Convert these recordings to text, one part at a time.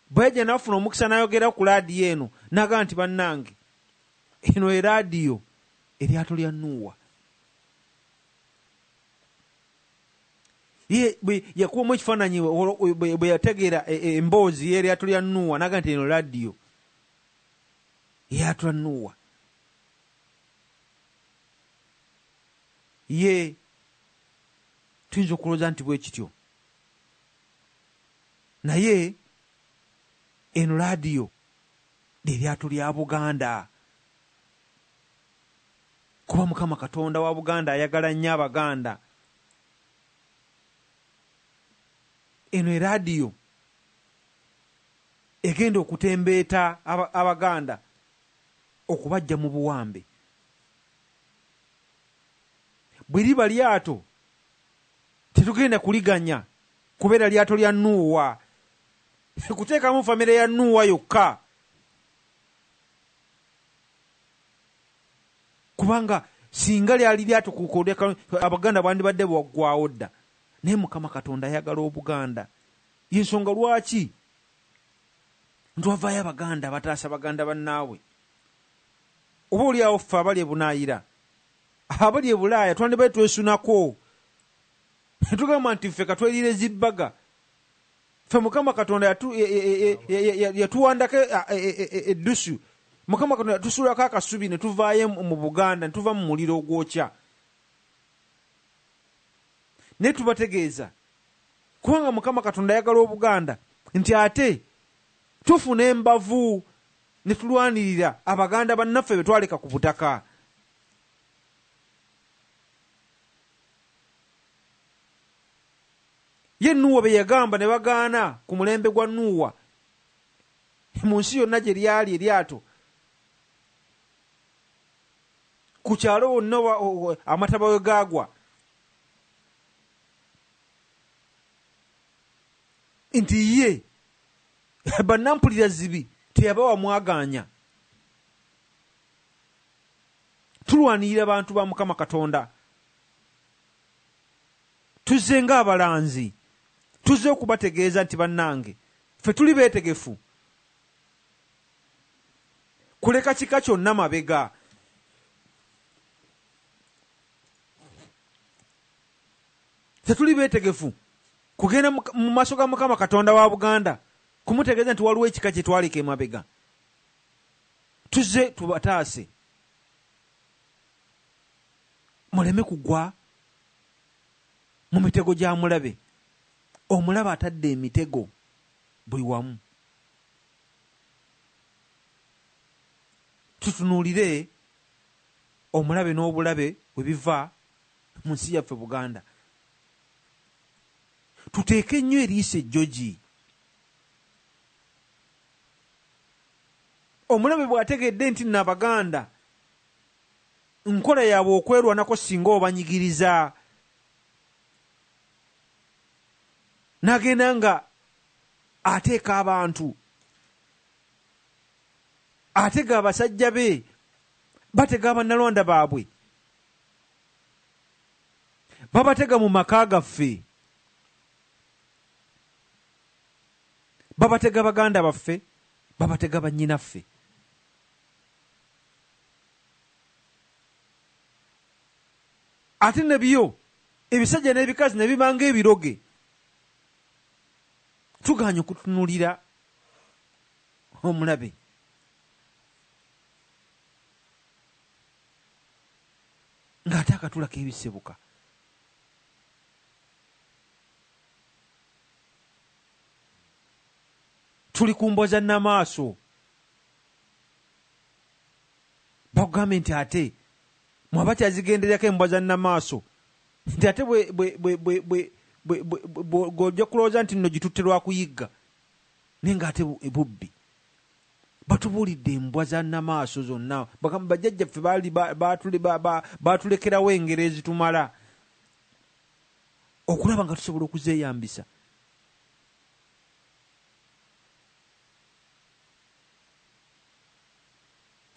Bwe yajja n'afuna omukisa n'ayogera ku laadiyo eno, n'agamba nti bannange, eno eraadiyo eryato lya Nuuwa. Ye bwe yakubamu ekifaananyi bwe yategeera emboozi y'eryato lya Nuuwa, n'agamba nti eno laadiyo eryato lya Nuuwa. Ye tuyinza okulowooza nti bwe kityo, naye eno laadiyo eryato lya Buganda, kuba Mukama Katonda wa Buganda ayagala nnyo Abaganda. Eno eraadiyo egenda okutembeeta Abaganda okubajja mu buwambe. Bwe liba lyato tetugenda kuliganya kubeera lyato lya Nuuwa, kuteekamu famire ya Nuuwa yokka, kubanga singa lyali lyato Abaganda bandibadde bwaggwawo dda. Naye Mukama Katonda ayagala Obuganda, y'ensonga lwaki ntwavaayo Abaganda bataasa baganda bannaabwe. Oba oli awo ffe abali e Bunaayira, abali e Bulaaya, twandibadde twesunako tugamba nti ffe katwerire zibbaga. Ffe Mukama Katonda yatuwandako eddusu, Mukama Katonda yatusuulako akasubi ne tuvaayo mu Buganda, ne tuva mu muliro ogwokya. Naye tubategeeza kubanga Mukama Katonda ayagala Obuganda nti ate tufuna embavu ne tulwanirira Abaganda bannaffe be twaleka ku butaka. Ye Nuuwa be yagamba ne bagaana ku mulembe gwa Nuuwa, mu nsi yonna gye lyali eryato, ku kyalo wonna amataba we gaagwa, nti ye bannampulira zibi teyabawa mwagaanya. Tulwanirira bantu ba Mukama Katonda, tuzze ng'abalanzi, tuzze okubategeeza nti bannange ffe tuli beetegefu kuleka kika kyonna mabega. Tetuli beetegefu kugenda mu maaso ga Mukama Katonda wa Buganda kumutegeeza nti waliwo ekika kye twaleka emabega. Tuzze tubataase muleme kugwa mu mitego gya mulabe. Omulabe atadde emitego buli wamu. Tutunuulire omulabe n'obulabe we biva mu nsi yaffe Buganda. Tuteeke nnyo eriiso ejjogi. Omulabe bw'ategedde nti nno Abaganda nkola yaabwe okwerwanako singa obanyigiriza, n'agenda nga ateeka abantu, atega abasajja be, batega abannalwanda baabwe, babatega mu maka gaffe, babatega baganda baffe, babatega bannyinaffe. Ate nabyo ebisajja n'ebikazi ne biba ng'ebiroge. Tugaanye okutunuulira omulabe. Ng'ate akatula k'ebisebuka. Tuli ku mbwa za nnamaaso. Bakugambye nti ate mwe abakyazigendererako embwa za nnamaaso, nti ate bw'ojja kulowooza nti nno gitutte lwa kuyigga, naye ng'ate bubbi. Batubuulidde embwa za nnamaaso zonna. Bagamba bajjajjaffe baali baatulekerawo engero ezitumala okulaba nga tusobola okuzeeyambisa.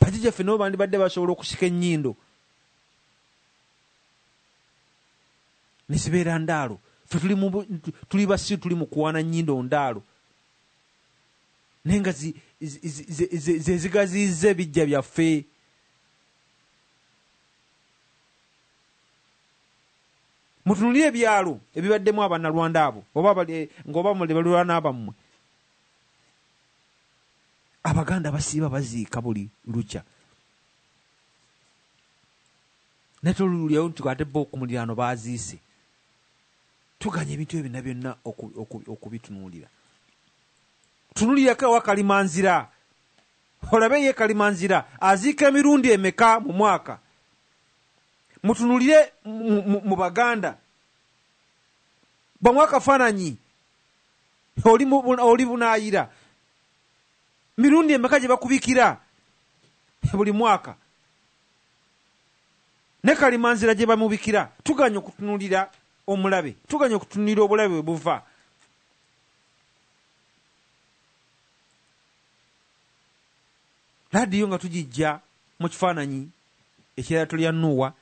Bajjajjaffe nabo bandibadde basobola okusika ennyindo ne zibeera ndaalo. Ffe tuli basiru, tuli mu kuwaana nnyindo ndaalo. Naye nga ze zigaziyiza ebijja byaffe. Mutunulire ebyalo ebibaddemu Abannalwanda abo, oba ng'oba balulwana bammwe. Abaganda basiiba baziika buli lukya. Naye tolulyawo nti ate bo ku muliraano baaziise. Tuganya ebintu ebyo byonna byonna okubitunuulira. Tunuulirako ewa Kalimanzira. Olabe ye Kalimanzira aziika emirundi emeka mu mwaka. Mutunulire mu Baganda. Bamwe akafaananyi oli bunaayira. Mirundi emeka gye bakubikira buli mwaka. Ne Kalimanzira gye bamubikira. Tuganya okutunuulira omulabe. Tuganya okutunuulira obulabe bwe buva. Laadiyo nga tugijja mu kifaananyi eky'eryato lya Nuuwa,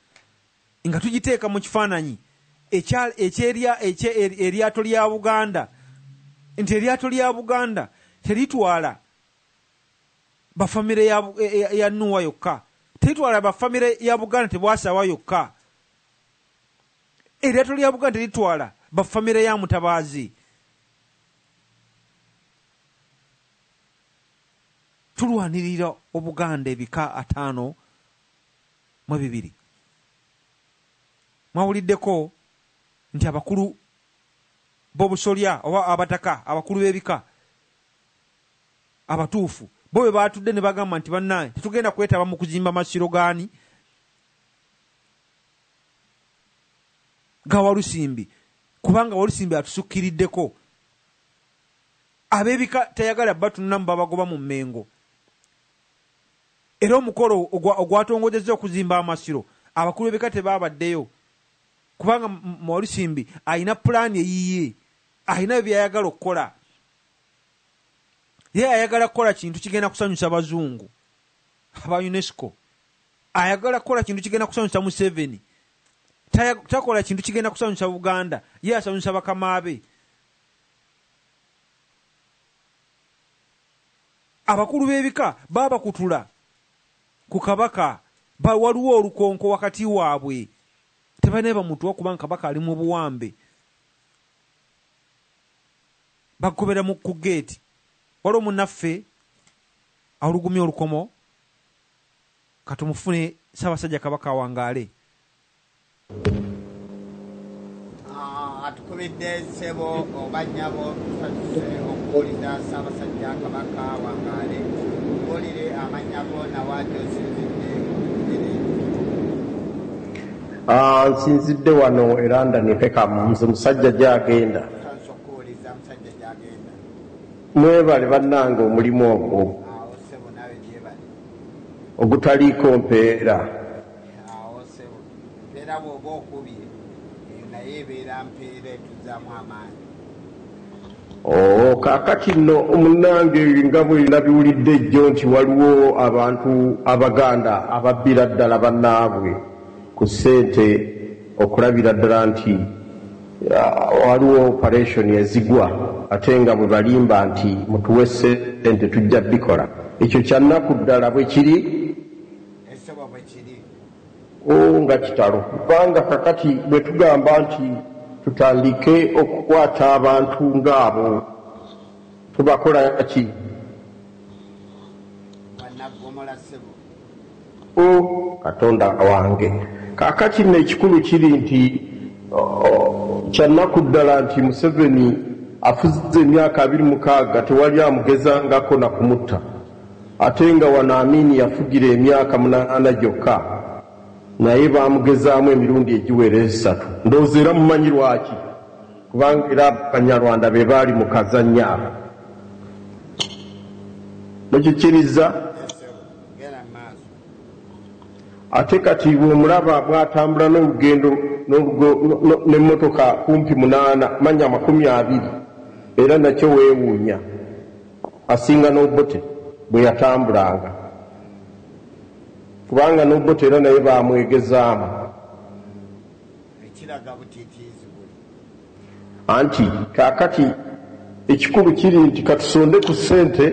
nga tugiteeka mu kifaananyi eryato lya Buganda, nti eryato lya Buganda teritwala bafamire ya Nuuwa yokka, teritwala bafamire ya Buganda tebwasawa yokka. Eryato lya Buganda teritwala bafamire ya Mutabaazi. Tulwanirira Obuganda ebika 52. Mwawuliddeko nti abakulu b'obusolya oba abataka, abakulu b'ebika abatuufu bo bwe baatudde ne bagamba nti bannange tetugenda kwetaba mu kuzimba masiro gaani ga Walusimbi, kubanga Walusimbi atusukkiriddeko. Ab'ebika tayagala batunulamu, babagoba mu Mmengo. Era omukolo ogwatongozezza okuzimba amasiro, abakulu b'ebika tebaabaddeyo, kubanga Walusimbi alina pulaani eyiye, alina by'ayagala okukola. Ye ayagala kukola kintu kigenda kusanyusa bazungu aba UNESCO, ayagala kukola kintu kigenda kusanyusa Museveni, takola kintu kigenda kusanyusa Buganda, ye asanyusa bakamaabe. Abakulu b'ebika baabakutula ku kabaka, waliwo olukonko wakati waabwe, tebalina bamutuwa kubanga kabaka ali mu buwambe. Bagobera ku geeti. Waliwo munnaffe alugumya olukomo, katumufune Ssaabasajja Kabaka awangaale. Atukubidde ssebo oba nnyabo, tusanyuse okuwuliza Ssaabasajja Kabaka awangaale. Tubuulire amannya go nawa gy'osinzidde okubire. Nsinzidde wano e London Peckham, nze musajja gy'agenda. Tusanyuse okuwuliza musajja gy'agenda. Mwebale bannange omulimu ogwo. Awo ssebo naawe gyebale. Ogutaliiko mpeera. Awo ssebo, mpeera bw'oba okubye eyo naye ebeera mpeera etuzzaamu amaanyi. Oo, kaakati nno munnange nga bwe nabiwulidde jjo nti waliwo abantu Abaganda ababbira ddala bannaabwe ku ssente okulabira ddala nti waliwo operation ezigwa, ate nga bwe balimba nti mutuwe ssente tujja bikola. Ekyo kya nnaku ddala bwe kiri? Essebo bwe kiri. Oo, nga kitalo, kubanga kakati bwe tugamba nti tutandike okukwata abantu ng'abo tubakola ki? Bannaggomola ssebo. O Katonda wange. Kaakati nno ekikulu kiri nti kyannaku ddala nti Museveni afuze emyaka 26 tewali amugezangako na kumutta, ate nga wano Amini yafugira emyaka 8 gyokka, naye baamugezaamu emirundi egiwera 3. Ndowooza era mumanyi lwaki, kubanga era Abanyarwanda be baali mu kazannyo ako. Mukikiriza? Ate kati bw'omulaba bw'atambula n'olugendo n'emmotoka kumpi 8 manya 20, era nakyo weewuunya, asinga n'Obote bwe yatambulanga, kubanga n'Obote era naye baamwegezaamu. Ekiraga butiitiizi buli. Anti kaakati Ekikulu kiri nti katusonde ku ssente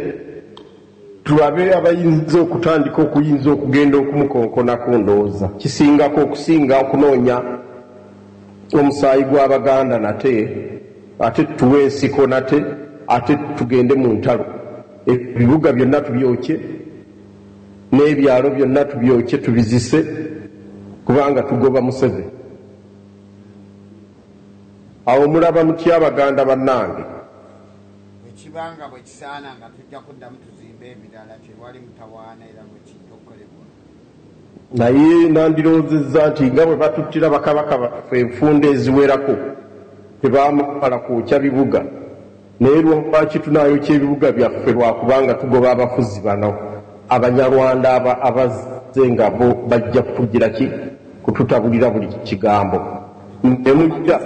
tulabe abayinza okutandika okuyinza okugenda okumukonkonako. Ndowooza kisingako okusinga okunoonya omusaayi gw'Abaganda nate, ate tuwe ensiko nate, ate tugende mu ntalo, ebibuga byonna tubyokye n'ebyalo byonna tubyokye tubizise, kubanga tugoba Museveni. Awo mulaba mutya, Abaganda bannange? Bwekibanga bwe kisaana, nga tujja kuddamu tuzimbe ebirala, tewali mutawaana, era bwe kijja okukolebwa. Naye nandirowoozezza nti nga bwe batuttira bakabaka baffe enfunda eziwerako, tebamala kwokya bibuga, naye lwaki tunayokya ebibuga byaffe lwakubanga tugoba abafuzi bano Abanyarwanda abazze nga bo bajja kutugira ki, kututabulira buli kigambo nemujja?